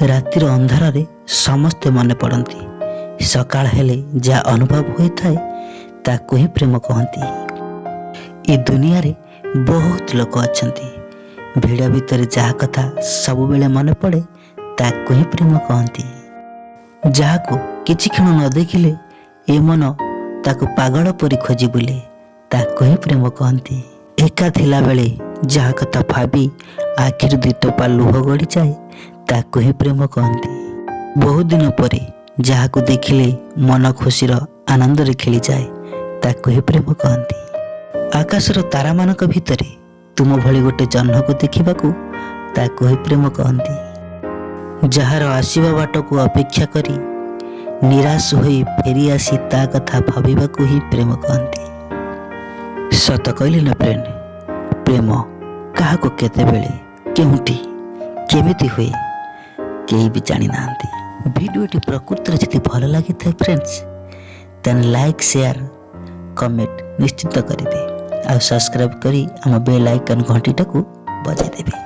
ରାତିର ଅନ୍ଧାରରେ ସମସ୍ତେ ମନେ ପଡ଼ନ୍ତି, ସକାଳ ହେଲେ ଯାହା ଅନୁଭବ ହୋଇଥାଏ ତାକୁ ହିଁ ପ୍ରେମ କହନ୍ତି। ଏ ଦୁନିଆରେ ବହୁତ ଲୋକ ଅଛନ୍ତି, ଭିଡ଼ ଭିତରେ ଯାହା କଥା ସବୁବେଳେ ମନେ ପଡ଼େ ତାକୁ ହିଁ ପ୍ରେମ କହନ୍ତି। ଯାହାକୁ କିଛି କ୍ଷଣ ନ ଦେଖିଲେ ଏ ମନ ତାକୁ ପାଗଳ ପରି ଖୋଜି ବୁଲେ, ତାକୁ ହିଁ ପ୍ରେମ କହନ୍ତି। ଏକା ଥିଲାବେଳେ ଯାହା କଥା ଭାବି ଆଖିରୁ ଦୁଇ ଟୋପା ଲୁହ ଗଡ଼ିଯାଏ, ତାକୁ ହିଁ ପ୍ରେମ କହନ୍ତି। ବହୁତ ଦିନ ପରେ ଯାହାକୁ ଦେଖିଲେ ମନ ଖୁସିର ଆନନ୍ଦରେ ଖେଳିଯାଏ, ତାକୁ ହିଁ ପ୍ରେମ କହନ୍ତି। ଆକାଶର ତାରାମାନଙ୍କ ଭିତରେ ତୁମ ଭଳି ଗୋଟେ ଜହ୍ନକୁ ଦେଖିବାକୁ, ତାକୁ ହିଁ ପ୍ରେମ କହନ୍ତି। ଯାହାର ଆସିବା ବାଟକୁ ଅପେକ୍ଷା କରି ନିରାଶ ହୋଇ ଫେରି ଆସି ତା କଥା ଭାବିବାକୁ ହିଁ ପ୍ରେମ କହନ୍ତି। ସତ କହିଲି ନା ଫ୍ରେଣ୍ଡ? ପ୍ରେମ କାହାକୁ କେତେବେଳେ, କେଉଁଠି, କେମିତି ହୁଏ, କେହି ବି ଜାଣିନାହାନ୍ତି। ଭିଡ଼ିଓଟି ପ୍ରକୃତରେ ଯଦି ଭଲ ଲାଗିଥାଏ ଫ୍ରେଣ୍ଡସ୍, ତାହେଲେ ଲାଇକ୍, ସେୟାର, କମେଣ୍ଟ ନିଶ୍ଚିତ କରିବେ ଆଉ ସବସ୍କ୍ରାଇବ୍ କରି ଆମ ବେଲ୍ ଆଇକନ୍ ଘଣ୍ଟିଟାକୁ ବଜାଇ ଦେବେ।